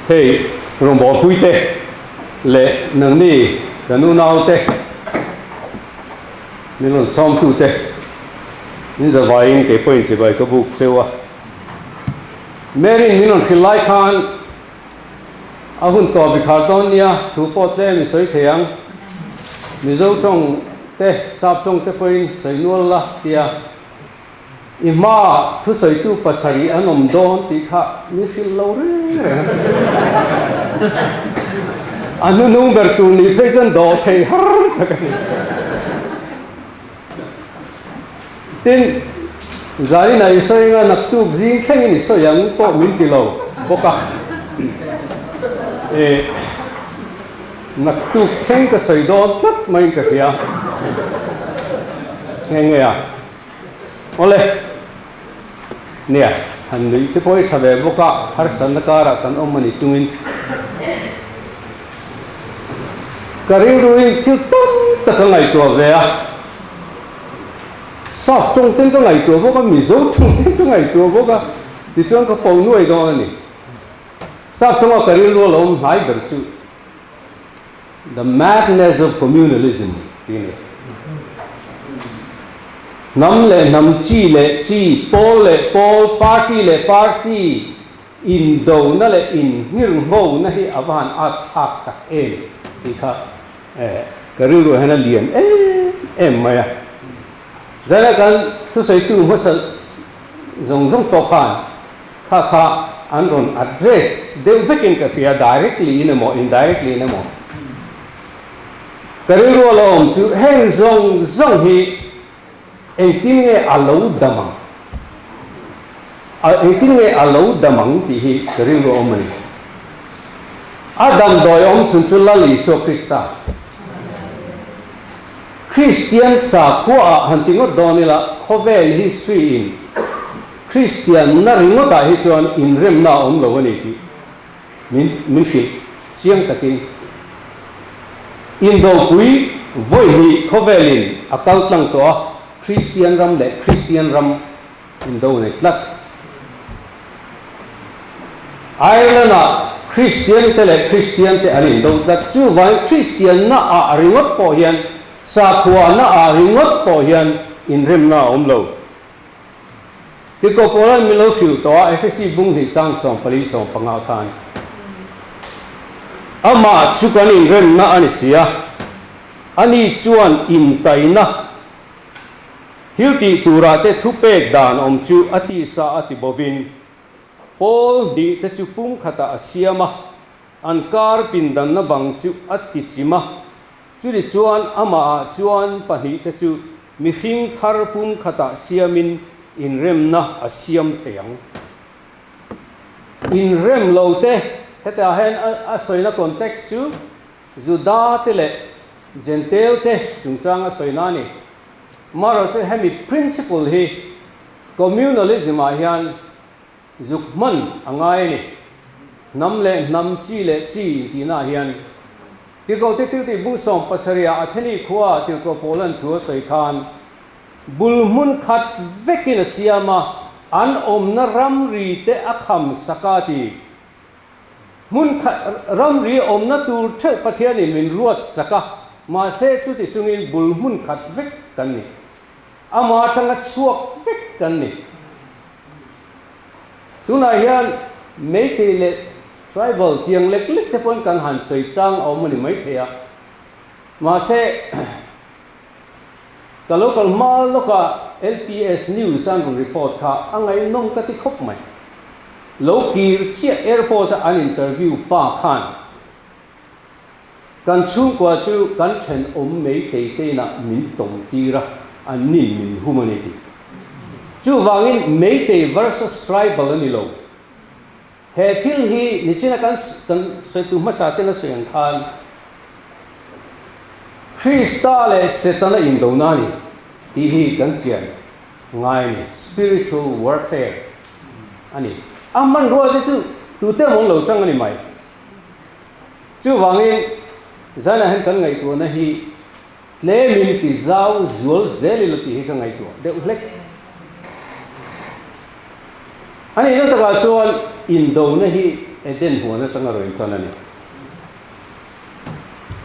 Hei rawngbawlpuite leh nangni kan unaute min rawn sawmtute min zavaiin kei pawhin chibai ka buk cheu a. Mary-in min rawn hrilh lai khan a hun tawp i khar dawn nia, thu pawh tlem i sawi thei ang. Mizo tawng te, sap tawng te pawhin sawi nual la tia I hmaah thusawitu pasarih an awm dawn tih kha min hrilh lo reng reng a. A hnuhnung ber tur nih phei chuan dawh thei har tak a ni. Tin, zaninah i sawi anga naktuk zing thlengin i sawi ang pawh min ti lo bawk a. E, naktuk thleng ka sawi dawn tlat maiin ka hria. Nge nge a. Awle, nia, han nuih te pawh hi tha ve bawk a, harsatna karah kan awm a ni chungin ka rilruin thil tam tak ka ngaihtuah ve a, Sap tawng ten ka ngaihtuah bawk a, Mizo tawng ten ka ngaihtuah bawk a, tichuan ka po nuai dawn a ni. Sap tawnga ka rilru a lo awm hnai ber chu The madness of communalism tih a ni. Hnam leh hnam, chi leh chi, pawl leh pawl, party leh party indona leh inhngirnghona hi a va han at thlak tak em tih kha ka rilruah hian a lian em em mai a. Zaina kan thusawitu hmasa zawng zawng tawh khan Kha kha an rawn address deuh vekin ka hria, directly in emaw indirectly in emaw. Ka rilru a lo awm chu heng zawng zawng hi engtin nge a lo dam ang, a engtin nge a lo dam ang tih hi ka rilru a awm a ni. A damdawi awm chhun chu Lal Isua Krista. Kristian sakhuaah han ti ngawt dawn ila khawvel history in Kristian na ringawtah hi chuan inremna a awm lo a ni tih min min hrilh chiang takin Indopui vawi hnih khawvelin a kal tlang tawh a, Kristian ram leh Kristian ram indo nei tlat. Ireland-ah Kristian te leh Kristian te an indo tlat. Chuvangin Kristian na ah ringawt pawh hian, sakhua na ah ringawt pawh hian inremna a awm lo. Tiko Paula'n min lo hrilh tawh a, Efesi bung hnih chang 14 15 khan, Amah chu kan inremna a ni si a, ani chuan intaina thil tih turah te thupek dan awm chu a tisa a ti bovin, Paul hnih te chu pumkhatah a siam a, an kar pindanna bang chu a ti chim a, Chuni chuan amahah chuan pahnihte chu mihring thar pum khatah siamin inremna a siam thei ang. Inrem lo te, hetah hian a sawina context chu Juda te leh Jentail te chungchang a sawina a ni. Amaherawhchu hemi principle hi communalism ah hian Zuk hman a ngai a ni. Hnam leh hnam, chi leh chi intihnaah hian Tirhkoh te Tirtih bung 70 ah Atheni khua ah Tirhkoh Paulan thu a sawi khan bul hmun khat vekin a siam a, an awmna ramri te a kham sak a ti. Hmun khat ramri awmna tur theuh Pathianin min ruat sak a, mahse chuti chungin bul hmun khat vek kan ni. Ama atanga chhuak vek kan ni. Tunah hian Meitei leh Tribal tiang lek lek te pawhin kan han sawi chang a awm a ni maithei a. Mahse, ka lo kal hma lawka LPS News an rawn report kha a ngaihnawm ka ti khawp mai. Lo kir chiah airport a an interview pa khan kan chhungkua chu kan thenawm Meitei te inah min tawm tir a, an nin min hum a ni tih. Chuvangin Meitei versus Tribal a ni lo. He thil hi nichina kan kan sawitu hmasa ten a sawi ang khan Krista leh Setana indona a ni tih hi kan chian ngai a ni, spiritual warfare a ni. A hmanrua te chu tute emaw an lo tang a ni mai. Chuvangin zainah hian kan ngaihtuahna hi Tlemin ti zau zual zel ila tih hi ka ngaihtuah deuh hlek. A nihna takah chuan indona hi Eden huan atanga rawn intan a ni.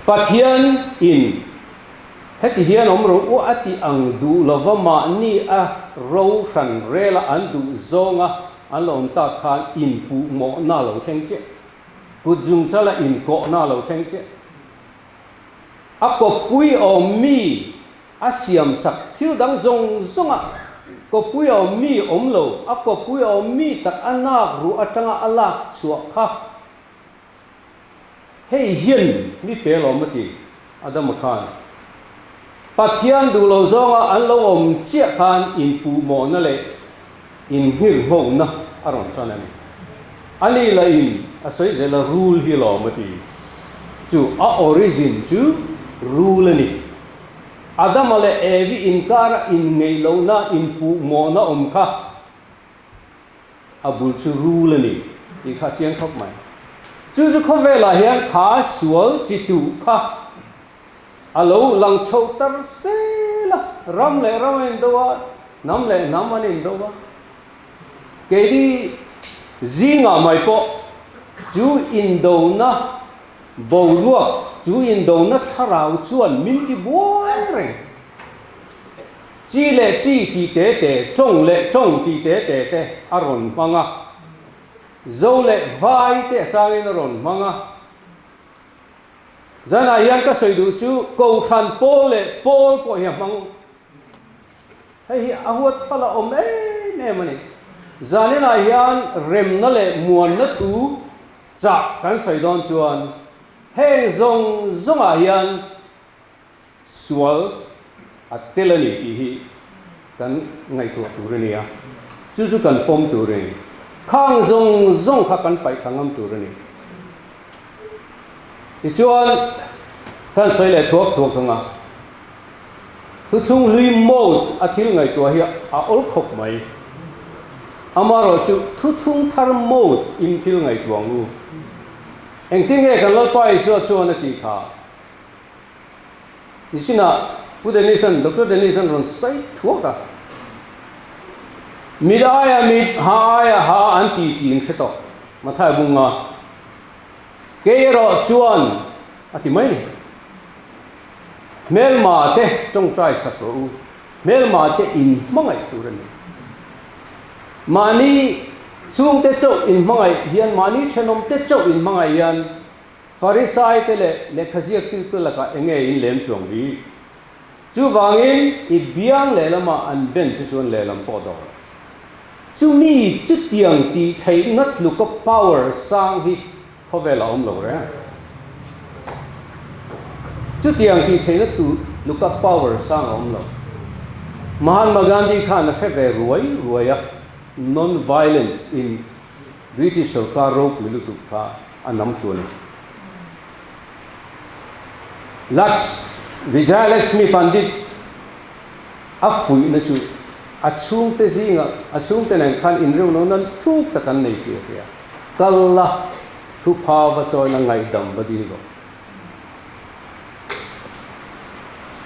Pathian in heti hian awm ro u a tih ang duh lova mahni a ro hran rela an duh zawnga an lo awm tak khan inpuhmawhna a lo thleng chiah. Kut zungchala inkawhna a lo thleng chiah. A kawppui awm mi a siamsak thil dang zawng zawnga kawppui awm mi awm lo, a kawppui awm mi tak a nak ruh atanga a lak chhuah kha hei hian mi pel awm a ti, Adama khan. Pathian duh lo zawnga an lo awm chiah khan inpuhmawhna leh inhngirhngona a rawn tan a ni. Ani lah in a sawi zel a rul hi lawm a ti. Chu a origin chu rul a ni. Adama leh Evi inkara inngeih lohna, inpuhmawhna awm kha a bul chu rul a ni tih kha a chiang khawp mai. Chu chu khawvelah hian kha sual chi tuh kha A lo lang chho tar sel a, ram leh ram a indo a, hnam leh hnam an indo a. Keini zingah mai pawh chu indona boruak, chu indona thlarau chuan min ti buai reng. Chi leh chi tih te te, tawng leh tawng tih te te te a rawn hmang a, zo leh vai te a changin a rawn hmang a. Zanah hian ka sawi duh chu Kohhran pawl leh pawl pawh hi a hmang. Hei hi a huat thal a awm em em a ni. Zaninah hian remna leh muanna thu chah kan sawi dawn chuan heng zawng zawngah hian sual a tel a ni tih hi kan ngaihtuah tur a ni a, chu chu kan pawm tur a ni. Khang zawng zawng kha kan paih thla ngam tur a ni. Tichuan, kan sawi leh thuak thuak thung a, thuthlung hlui mode a thil ngaihtuah hi a awl khawp mai. Amaherawhchu thuthlung thar mode in thil ngaihtuah ang u. Engtin nge kan Lalpa Isua chuan a tih kha? Nichinah Pu Dennis-a'n, Doctor Dennis-a'n rawn sawi thuak a, Mit aia mit, ha aia ha an ti tih in hre tawh, Mathai bunga kei erawh chuan a ti mai ni. Hmelma te tawngtai sak rawh u, hmelma te in hmangaih tur a ni. Mahni chhungte chauh in hmangaih hian, mahni thenawm te chauh in hmangaih hian, Farisai-te leh lehkhaziaktute lakah eng nge in lem chuang bik? Chuvangin, i biang lehlamah an ben chu chuan lehlam pawh dawr. Chumi chutiang tih theihna tluka power sang hi khawvel a awm lo reng. Chutiang tih theihna tluka power sang a awm lo. Mahatma Gandhi khan a hre ve ruai ruai a, non-violence in British sorkar ropui lutuk kha a nam thu a ni. Lux, Vijaya Lakshmi Pandit a fuihna chu a chhungte zingah, a chhungte nen khan inreuno nan thuk tak an nei tih a hria. Kal la, thupha va chawina ngaihdam va dil rawh.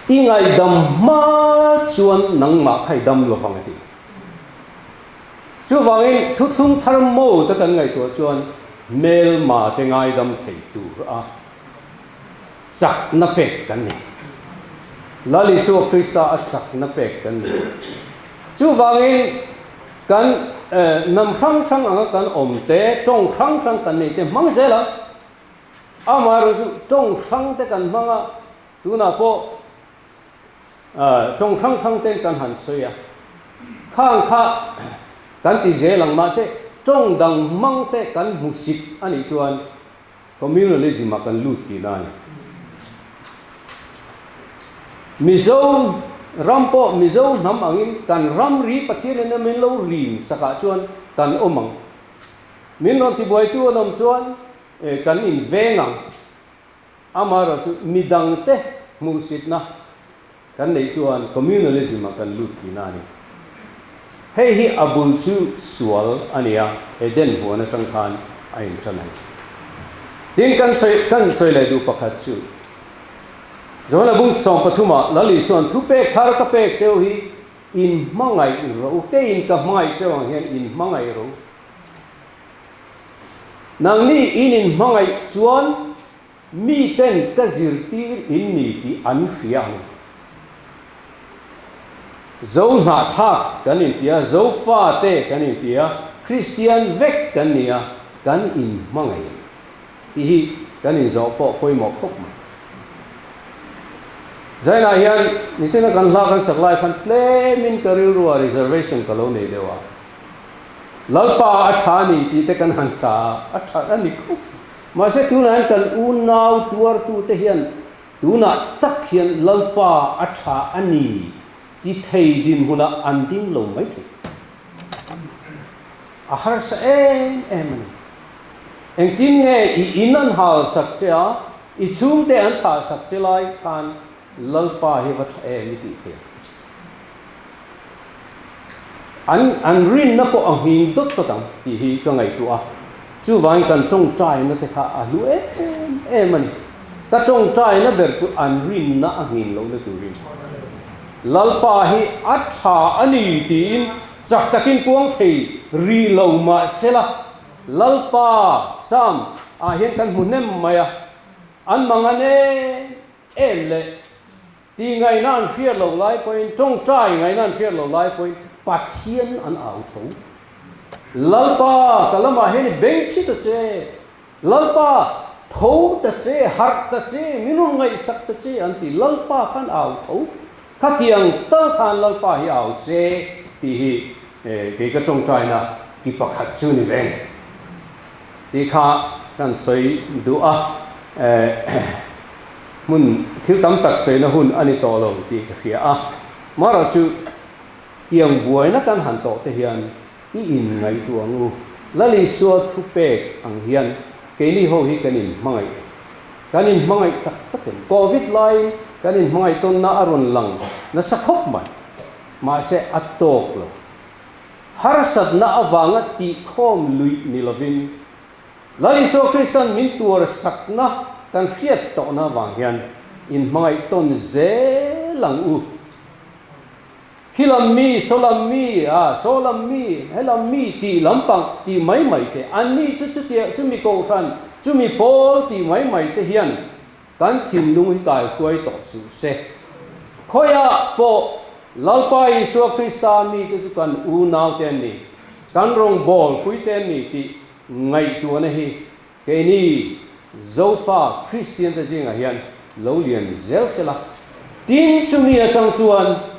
I ngaihdam hma chuan nangmah kha i dam lovang a ti. Chuvangin thuthlung thar mode a kan ngaihtuah chuan hmelma te ngaidam thei tur a chakna pek kan ni. Lal Isua Krista a chakna pek kan ni. Chuvangin kan hnam hrang hrang anga kan awm te, tawng hrang hrang kan nei te hmang zel ang. Amaherawhchu tawng hrang te kan hmang a, tunah pawh Tawng hrang hrang ten kan han sawi a, khang kha kan ti zel ang mahse tawng dang hmang te kan hmu sik a nih chuan communalism ah kan lut tihna a ni. Mizo ram pawh Mizo hnam angin kan ramri Pathian in a min lo rin sakah chuan kan awm ang. Min rawn tibuaitu an awm chuan kan inveng ang. Amaherawh chu midangte hmuhsitna kan neih chuan communalism ah kan lut tihna a ni. Hei hi a bul chu sual a ni a, Eden huan atang khan a intan a ni. Tin, kan sawi kan sawi leh duh pakhat chu, Johana bung 13 ah Lal Isua'n thu pek thar ka pek cheu hi in hmangaih rawh u, keiin ka hmangaih cheu ang hian in hmangaih rawh u. Nangni in inhmangaih chuan miten ka zirtir in ni tih an hria ang. Zo hnahthlak kan inti a, Zofate kan inti a, Kristian vek kan ni a, kan inhmangaih ang tih hi kan inzawh pawh pawimawh khawp mai. Zainah hian nichina kan hla kan sak lai khan tlemin ka rilrua reservation ka lo nei deuh a. Lalpa a tha a ni tih te kan han sa a, a tha a ni khawp. Mahse tunah hian kan unau tuartute hian tunah tak hian Lalpa a tha a ni ti thei dinhmunah an ding lo mai thei. A harsa em em a ni. Engtin nge i in an hal sak che a, i chhungte an thah sak che lai khan Lalpa hi va tha em i tih thei ang. An an rinna pawh a nghing dawt dawt ang tih hi ka ngaihtuah a, chuvangin kan tawngtaina te kha a hlu em em a ni. Ka tawngtaina ber chu an rinna a nghin lohna turin Lalpa hi a tha a ni tiin chak takin puang thei ri lo mah sela, Lalpa Psalm ah hian kan hmu hnem mai a, an mangan em em leh Ti ngaihna an hriat loh lai pawhin, tawngtai ngaihna an hriat loh lai pawhin Pathian an au tho. Lalpa, ka lamah hian i beng chhi ta che. Lalpa, tho ta che, harh ta che, min rawn ngaihsak ta che an ti. Lalpa khan au tho. Khatiang tal khan Lalpa hi au se tih hi kei ka tawngtaina ki pakhat chu ni veng. Tih kha kan sawi duh a. Hmun thil tam tak sawina hun a ni tawh lo tih ka hria a, marawh chu tiang buaina kan han tawh te hian i inngaihtuah ang u. Lal Isua thupek ang hian keini ho hi kan inhmangaih em? Kan inhmangaih tak tak em? Covid laiin kan inhmangaih tawnna a rawn lang nasa khawp mai, mahse a tawk lo. Harsatna avanga tihkhawm luih ni lovin Lal Isua Krista'n min tuar sakna kan hriat tawhna avang hian inhmangaih tawn zel ang u. Khi lam mi, saw lam mi, a, saw lam mi, he lam mi tih lampang tih mai mai te, anni chu chutia chumi kohhran, chumi pawl tih mai mai te hian kan thinlung hi kaihruai tawh suh se. Khawiah pawh Lalpa Isua Krista mite chu kan unau te an ni, kan rawngbâwl pui te an ni tih Ngaihtuahna hi keini Zofa Kristiante zingah hian lo lian zel sela. Tin, chumi atang chuan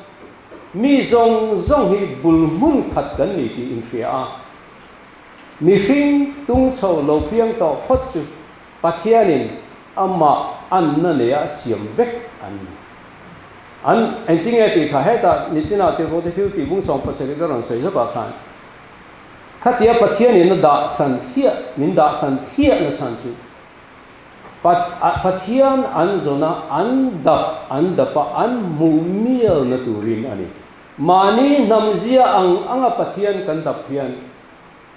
mi zawng zawng hi bul hmun khat kan ni tih inhria a, mihring tung chho lo piang tawh phawt chu Pathianin amah anna neia a siam vek an ni. An engtinge tih kha hetah nichinah Tirhkohte thil tih bung 17 ka rawn sawi zawkah khan, Khatia Pathianin a dah hran thliah, min dah hran thliah na chhan chu Pathian an zawn a, an dap an dap a, an hmuh mial na turin a ni. Mahni hnamzia ang anga Pathian kan dap hian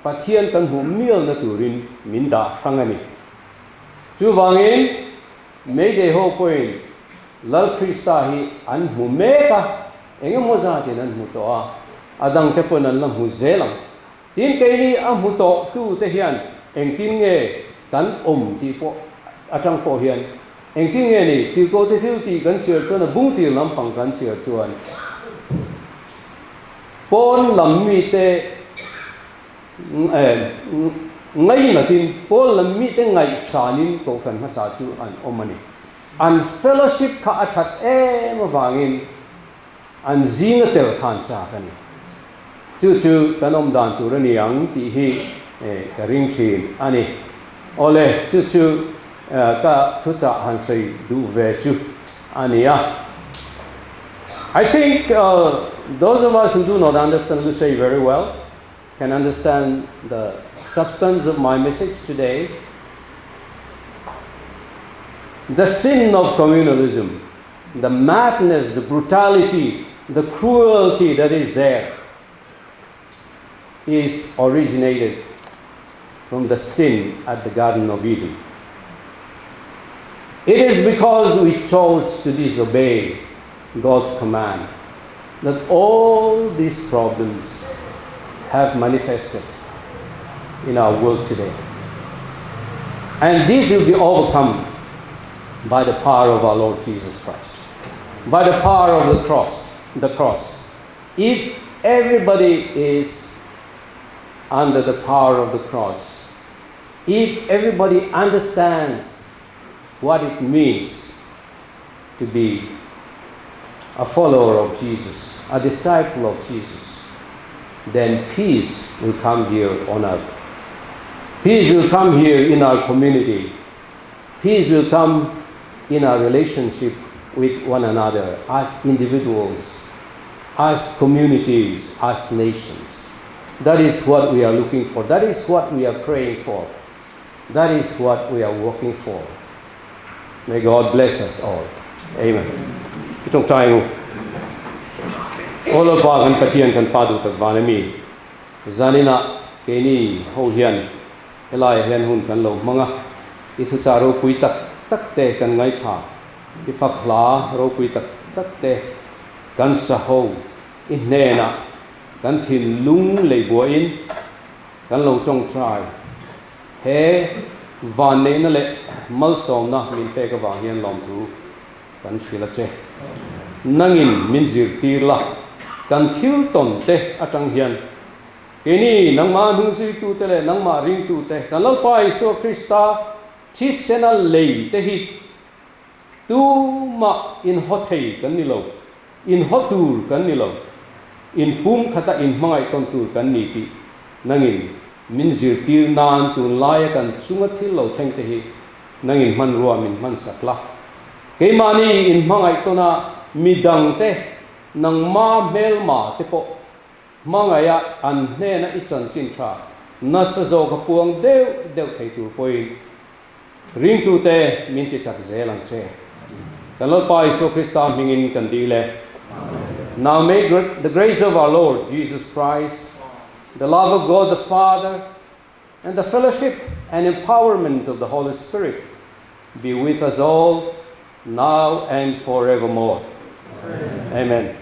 Pathian kan hmuh mial na turin min dah hrang a ni. Chuvangin Mayday ho pawhin Lal Krista hi an hmu mek a, eng emaw zatin an hmu tawh a, a dangte pawn an la hmu zel ang. Tin, keini a hmu tawh tute hian engtin nge kan awm tih pawh atang pawh hian engtin nge ni Tirhkohte thil tih kan chhiar chuan a bung tir lampang kan chhiar chuan pawn lam mite ngainatin pawn lam mite ngaihsanin kohhran hmasa chu an awm a ni. An fellowship kha a that em avangin an zinga tel khan chak a ni. Chu chu kan awm dan tur a ni ang tih hi ka ring thin a ni. Awle, chu chu ka thuchah han sawi duh ve chu a ni a. I think those of us who do not understand Lusei very well can understand the substance of my message today. The sin of communalism, the madness, the brutality, the cruelty that is there is originated from the sin at the Garden of Eden. It is because we chose to disobey God's command that all these problems have manifested in our world today. And this will be overcome by the power of our Lord Jesus Christ, by the power of the cross, the cross. If everybody is under the power of the cross, if everybody understands what it means to be a follower of Jesus, a disciple of Jesus, then peace will come here on earth. Peace will come here in our community. Peace will come in our relationship with one another as individuals, as communities, as nations. That is what we are looking for. That is what we are praying for. That is what we are working for. May God bless us all. Amen. I tawngtai ngu. Aw Lalpa kan Pathian kan Pa duh tak van ami. Zanina keini ho hian helaiah hian hun kan lo hmang a, i thuchah ropui tak tak te kan ngaithla, i fak hla ropui tak tak te kan sa ho, i hnenah kan thinlung lei buahin kan lo tawngtai. He vanneihna leh malsawmna min pek avang hian lawmthu kan hrilh a che. Nangin min zirtir la, kan thil tawn te atang hian keini nangmah hnungzuitute leh nangmah ringtute kan Lalpa Isua Krista thisena lei te hi tumah inhaw thei kan ni lo, inhaw tur kan ni lo, inpum khata inhmangaih tawn tur kan ni tih nangin min zirtir nan tunlaia kan chunga thil lo thleng te hi nangin hmanrua min hmansak la. Keimahni inhmangaih tawna midangte nangma hmelma te pawh hmangaiha an hnena i chanchin tha nasa zawk a puang deuh deuh thei tur pawhin Ringtute min ti chak zel ang che. Kan Lalpa Isua Krista hmingin kan dil e. Now may the grace of our Lord Jesus Christ, the love of God the Father, and the fellowship and empowerment of the Holy Spirit be with us all now and forevermore. Amen.